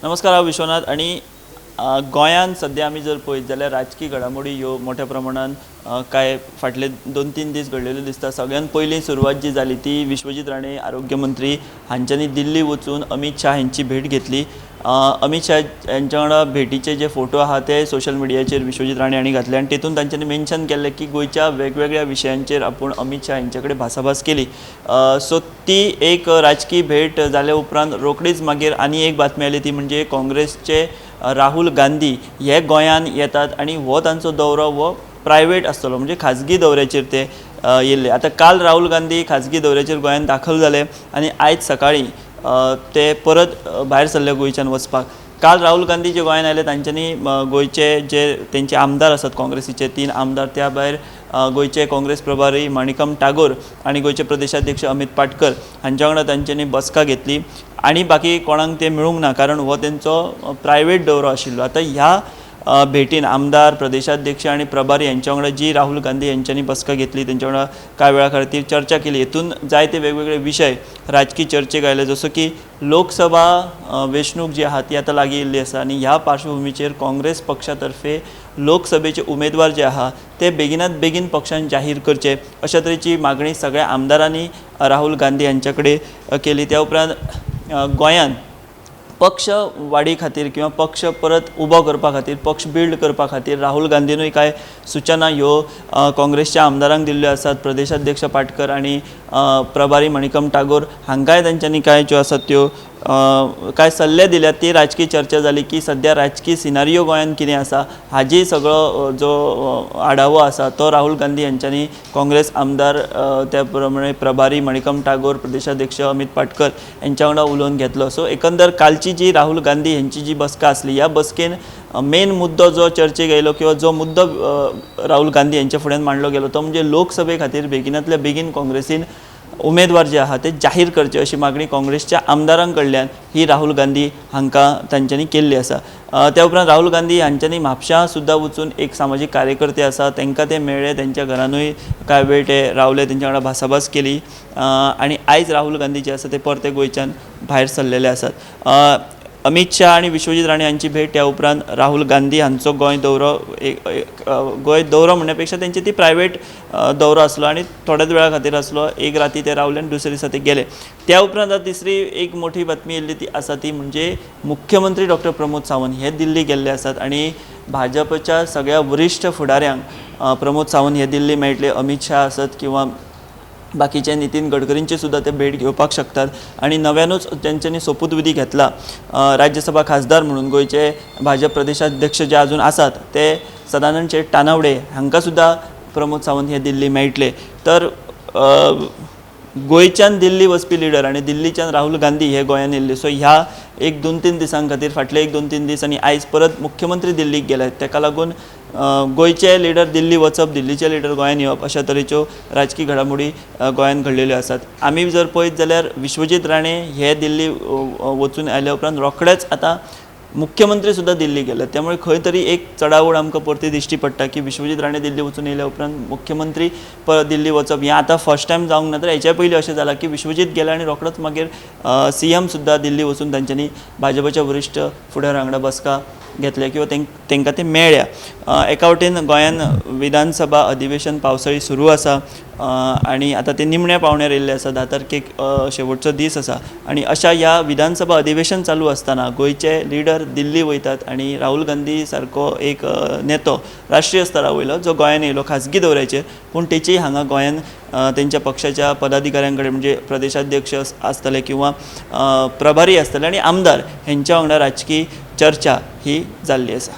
नमस्कार, हांव विश्वनाथ आनी गोंयांत सद्या आमी जर पळयत जाल्यार राजकी घडामोडी ह्यो मोठ्या प्रमाणान कांय फाटले 2-3 दीस घडलेल्यो दिसता. सगळ्यात पयलीं सुरवात जी जाली ती विश्वजीत राणे आरोग्य मंत्री हांच्यांनी दिल्ली वचून अमीत शाह हांची भेट घेतली. अमीत शाह हांच्या वांगडा भेटीचे जे फोटो आहा ते सोशल मिडियाचेर विश्वजीत राणे हांणी घातले आनी तेतून तांच्यांनी मेन्शन केल्लें की गोंयच्या वेगवेगळ्या विशयांचेर आपूण अमीत शाह हांचे कडेन भासाभास केली. सो ती एक राजकी भेट जाल्या उपरांत रोखडीच मागीर आनी एक बातमी आयली ती म्हणजे काँग्रेसचे राहुल गांधी हे गोंयांत येतात आनी हो तांचो दौरो हो प्रायवेट आसतलो, म्हणजे खाजगी दौऱ्याचेर ते येयल्ले. आतां काल राहुल गांधी खाजगी दौऱ्याचेर गोंयांत दाखल जाले आनी आयज सकाळीं ते परत भायर सरले गोंयच्यान वचपाक. काल राहुल गांधी जे गोंयांत आयले तांच्यांनी गोंयचे जे तेंचे आमदार आसात काँग्रेसीचे 3 आमदार, त्या भायर गोंयचे काँग्रेस प्रभारी माणिकम टागोर आनी गोंयचे प्रदेशाध्यक्ष अमित पाटकर हांच्या वांगडा तांच्यांनी बसका घेतली आनी बाकी कोणाक ते मेळूंक ना, कारण हो तेंचो प्रायवेट दौरो आशिल्लो. आतां ह्या भेटीन आमदार, प्रदेशाध्यक्ष आनी प्रभारी यांच्या वांगडा जी राहुल गांधी यांच्यांनी बसका घेतली, तेंच्या वांगडा कांय वेळा खातीर चर्चा केली. हेतून जायते वेगवेगळे विशय राजकी चर्चेक आयले, जसो की लोकसभा वेंचणूक जी आहा ती आतां लागीं येयल्ली आसा आनी ह्या पार्श्वभुमीचेर काँग्रेस पक्षा तर्फे लोकसभेचे उमेदवार जे आहा ते बेगिनात बेगीन पक्षान जाहीर करचे अशा तरेची मागणी सगळ्या आमदारांनी राहुल गांधी यांच्या कडेन केली. त्या उपरांत गोंयांत पक्ष वाडी खातीर किंवा पक्ष परत उबो करपा खातीर, पक्ष बिल्ड करपा खातीर राहुल गांधीनूय कांय सुचना ह्यो काँग्रेसच्या आमदारांक दिल्ल्यो आसात. प्रदेशाध्यक्ष पाटकर आनी प्रभारी मणिकम टागोर हांकांय तांच्यांनी कांय ज्यो आसात त्यो कांय सल्ले दिल्यात. ती राजकी चर्चा जाली की सद्या राजकी सिनारियो गोंयांत कितें आसा हाजी सगळो जो आढावो आसा तो राहुल गांधी यांच्यांनी काँग्रेस आमदार, त्या प्रमाणे प्रभारी मणिकम टागोर, प्रदेशाध्यक्ष अमित पाटकर यांच्या वांगडा उलोवन घेतलो. सो एकंदर कालची जी राहुल गांधी यांची जी बसका आसली, ह्या बसकेन मेन मुद्दो जो चर्चेक आयलो किंवा जो मुद्दो राहुल गांधी यांच्या फुड्यान मांडलो गेलो तो म्हणजे लोकसभे खातीर बेगिनातल्या बेगीन काँग्रेसीन उमेदवार जे आहा ते जाहीर करचे अशी मागणी काँग्रेसच्या आमदारां कडल्यान ही राहुल गांधी हांकां तांच्यांनी केल्ली आसा. त्या उपरांत राहुल गांधी हांच्यांनी म्हापशां सुद्दां वचून एक सामाजीक कार्यकर्ते आसा तांकां ते मेळ्ळे, तेंच्या घरानूय कांय वेळ ते रावले, तेंच्या वांगडा भासाभास केली आनी आयज राहुल गांधी जे आसा ते परते गोंयच्यान भायर सरलेले आसात. अमीत शाह आनी विश्वजीत राणे हांची भेट, त्या उपरांत राहुल गांधी हांचो गोंय दौरो, गोंय दौरो म्हणण्या पेक्षा तेंची ती प्रायवेट दौरो आसलो आनी थोड्याच वेळा खातीर आसलो. एक राती ते रावले आनी दुसरे दिसा ते गेले. त्या उपरांत आतां तिसरी एक मोठी बातमी येयल्ली ती आसा ती म्हणजे मुख्यमंत्री डॉक्टर प्रमोद सावंत हे दिल्ली गेल्ले आसात आनी भाजपच्या सगळ्या वरिश्ठ फुडाऱ्यांक प्रमोद सावंत हे दिल्ली मेळटले. अमीत शाह आसत किंवा बाकीचे नितीन गडकरींची सुद्दां ते भेट घेवपाक शकतात आनी नव्यानूच तेंच्यांनी सोपूतविधी घेतला राज्यसभा खासदार म्हणून गोंयचे भाजप प्रदेशाध्यक्ष जे अजून आसात ते सदानंद शेट तानावडे हांकां सुद्दां प्रमोद सावंत हे दिल्ली मेळटले. तर गोंयच्यान दिल्ली वचपी लिडर आनी दिल्लीच्यान राहुल गांधी हे गोंयांत येयल्ले. सो ह्या 1-2-3 दिसां खातीर, फाटले 1-2-3 दीस आनी आयज परत मुख्यमंत्री दिल्लीक गेले, तेका लागून गोंयचे लिडर दिल्ली वचप, दिल्लीचे लिडर गोंयांत येवप अशा तरेच्यो राजकी घडामोडी गोंयांत घडलेल्यो आसात. आमी जर पळयत जाल्यार विश्वजीत राणे हे दिल्ली वचून आयल्या उपरांत रोखडेच आतां मुख्यमंत्री सुद्दां दिल्ली गेले, त्यामुळे खंय तरी एक चडाओड आमकां परती दिश्टी पडटा की विश्वजीत राणे दिल्ली वचून येयल्या उपरांत मुख्यमंत्री परत दिल्ली वचप हें आतां फर्स्ट टायम जावंक ना, तर हेच्या पयलीं अशें जालां की विश्वजीत गेले आनी रोखडोच मागीर सीएम सुद्दां दिल्ली वचून तांच्यांनी भाजपाच्या वरिश्ठ फुडाऱ्यां वांगडा बसका घेतल्या किंवा तेंकां ते मेळ्ळ्या. एका वटेन गोंयांत विधानसभा अधिवेशन पावसाळी सुरू आसा आनी आतां ते निमण्या पावण्यार येयल्ले आसा. 10 तारखेक शेवटचो दीस आसा आनी अशा ह्या विधानसभा अधिवेशन चालू आसतना गोंयचे लिडर दिल्ली वयतात आनी राहुल गांधी सारको एक नेतो राष्ट्रीय स्तरा वयलो जो गोंयांत येयलो खाजगी दौऱ्याचेर, पूण तेची हांगा गोंयांत तेंच्या पक्षाच्या पदाधिकाऱ्यां कडेन म्हणजे प्रदेशाध्यक्ष आसतले किंवा प्रभारी आसतले आनी आमदार हेंच्या वांगडा राजकी चर्चा ही जाल्ली आसा.